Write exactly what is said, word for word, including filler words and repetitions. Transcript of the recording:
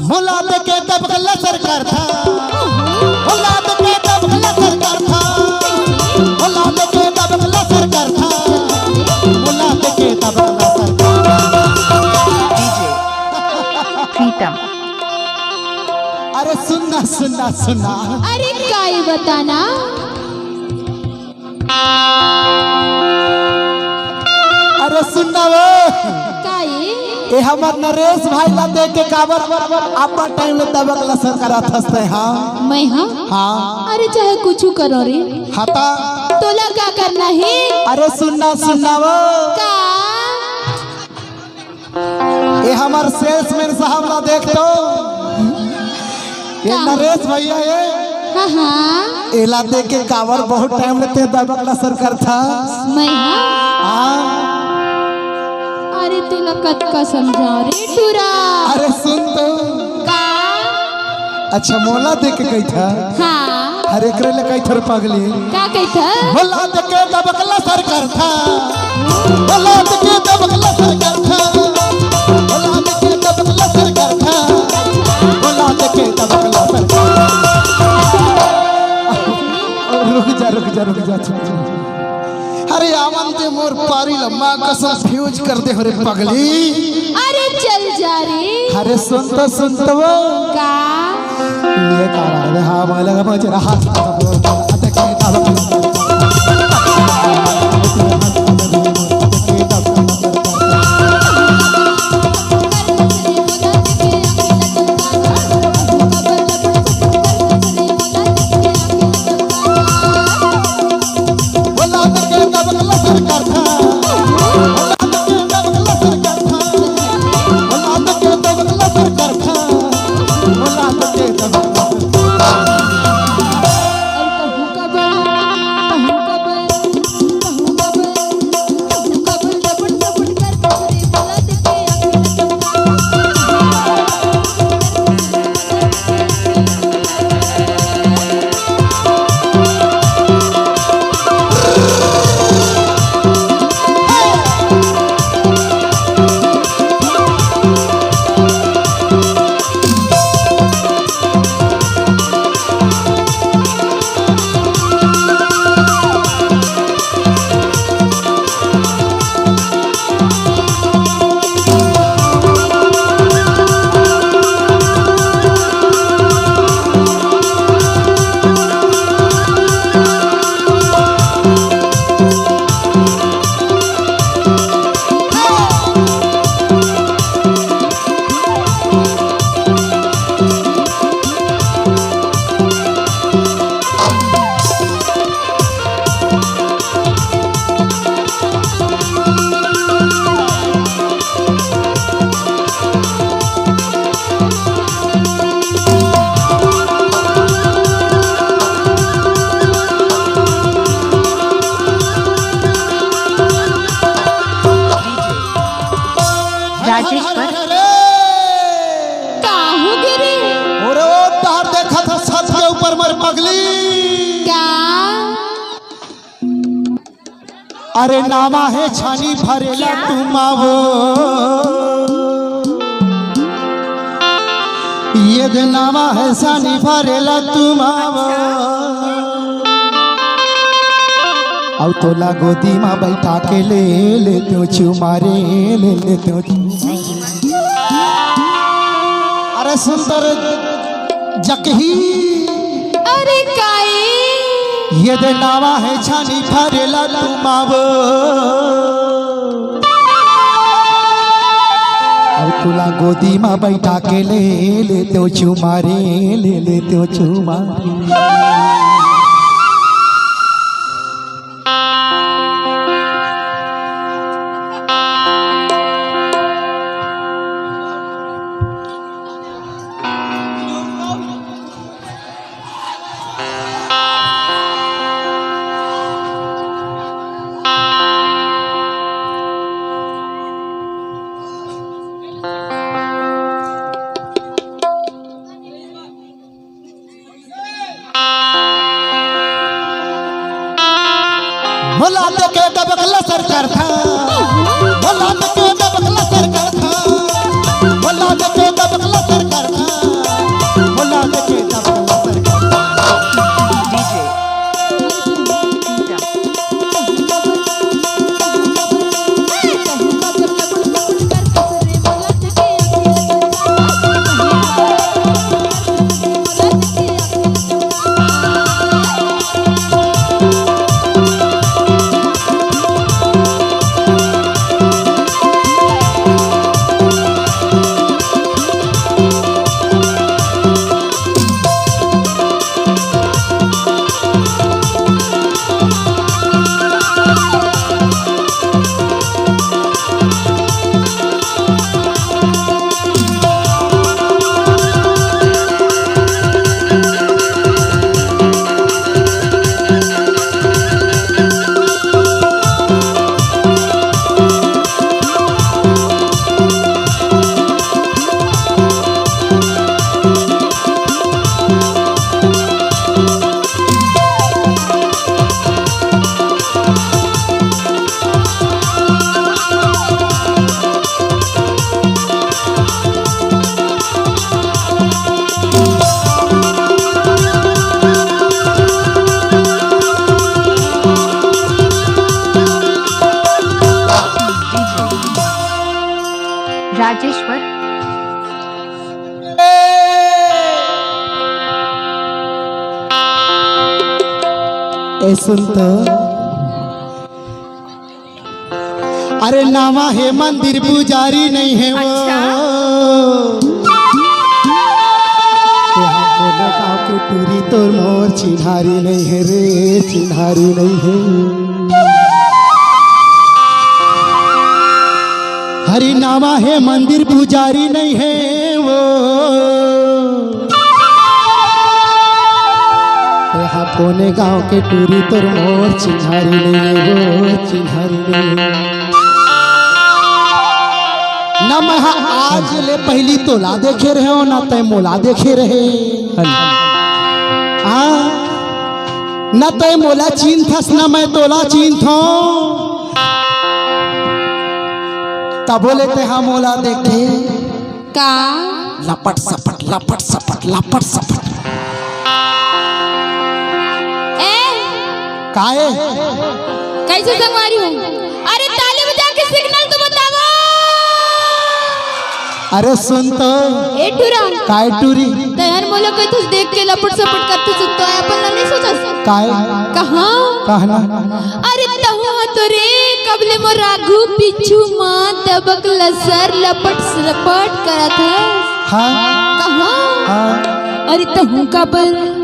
मोला देके दबकला सरकार था। मोला देके दबकला सरकार था। मोला देके दबकला सरकार था। मोला देके दबकला सरकार था। प्रीतम। अरे सुनना, सुनना, सुनना। अरे काई बताना? अरे सुनना वो। काई? ए हमर नरेश भाई ला देख के काबर अपन टाइम ले दबकला सरकार था। हाँ। मैं हाँ? हाँ। अरे चाहे कुछ करो रे। हता। तोला का करना है? अरे सुनना, सुनना वो। का? ए हमर सेल्समैन साहब ला देख तो। ए का? नरेश भैया ए। हाँ, हाँ। एला देख के काबर बहुत टाइम ले ते दबकला सरकार था। मैं हाँ? हाँ। अरे तोला कतका समझाओ रे टूरा। अरे सुन तो। का? अच्छा मोला देख के कही था। हाँ। अरे एकरे ले कही थोर पगली। का कही था? मोला देके दबकला सरकार था। मोला देके दबकला सरकार था। मोला देके दबकला सरकार था। मोला देके दबकला सरकार था। रुक जा, रुक जा, रुक जा, चुप, चुप। अरे आवन ते मोर पारी ल माँ कसम फ्यूज कर दे हो रे पगली। अरे चल जा रे। अरे सुन तो, सुन तो वो। का? ये का बात है? हाँ, बोले, मुझे रहा। राजेश पर। का हो गे रे? अरे ओ तार देखा था छत के ऊपर मर पगली। क्या? अरे नामा है छानी भरेला क्या? तुम आवो। ये दे नामा है छानी भरेला तुम आवो। अउ तोला गोदी मा बैठा के ले लेते हो चुमा रे, ले लेते हो चुमा। अरे सुंदर जकही। अरे काई? ये दे नावा है छानी भरेला तुम आवो। अउ तोला गोदी मा बैठा के ले लेते हो चुमा रे, ले लेते हो चुमा रे। मोला देके दबकला सरकार था। मोला देके दबकला सरकार था। मोला देके दबकला सरकार था। ए, सुन तो। अरे नावा हे मंदिर पुजारी नहीं हे वो। अच्छा। ए हा कोनो गाँव के टूरी तोर मोर चिन्हारी नहीं हे रे, चिन्हारी नहीं हे। हरी नावा हे मंदिर पुजारी नहीं हे वो। ए हा कोने गाँव के टूरी तोर मोर चिन्हारी नहीं हे वो, चिन्हारी नहीं हे। ना मैं हा आज ले पहिली तोला देखे रहे हो, ना तय मोला देखे रहे। हाँ, ना तय मोला चिन्हथस, ना मैं तोला चिन्हथों। तभो ले तय हा मोला देखे। का? लपट सपट, लपट सपट, लपट सपट। ए, काहे? कैसे संगवारी हो? अरे ताली बजा के सिग्नल तो बतावा। अरे सुन तो। ए टूरा। काय टूरी? तैयार मोला कहिथस देख के लपट सपट करथस तो अपन ला नहीं सोचस। काय? कहाँ? कहना। अरे तहूँ ह तो रे, कब ले मोर आगू पीछू मा दबक लसर लपट लपट करत हस। हाँ। कहाँ? हाँ। अरे तहूँ काबर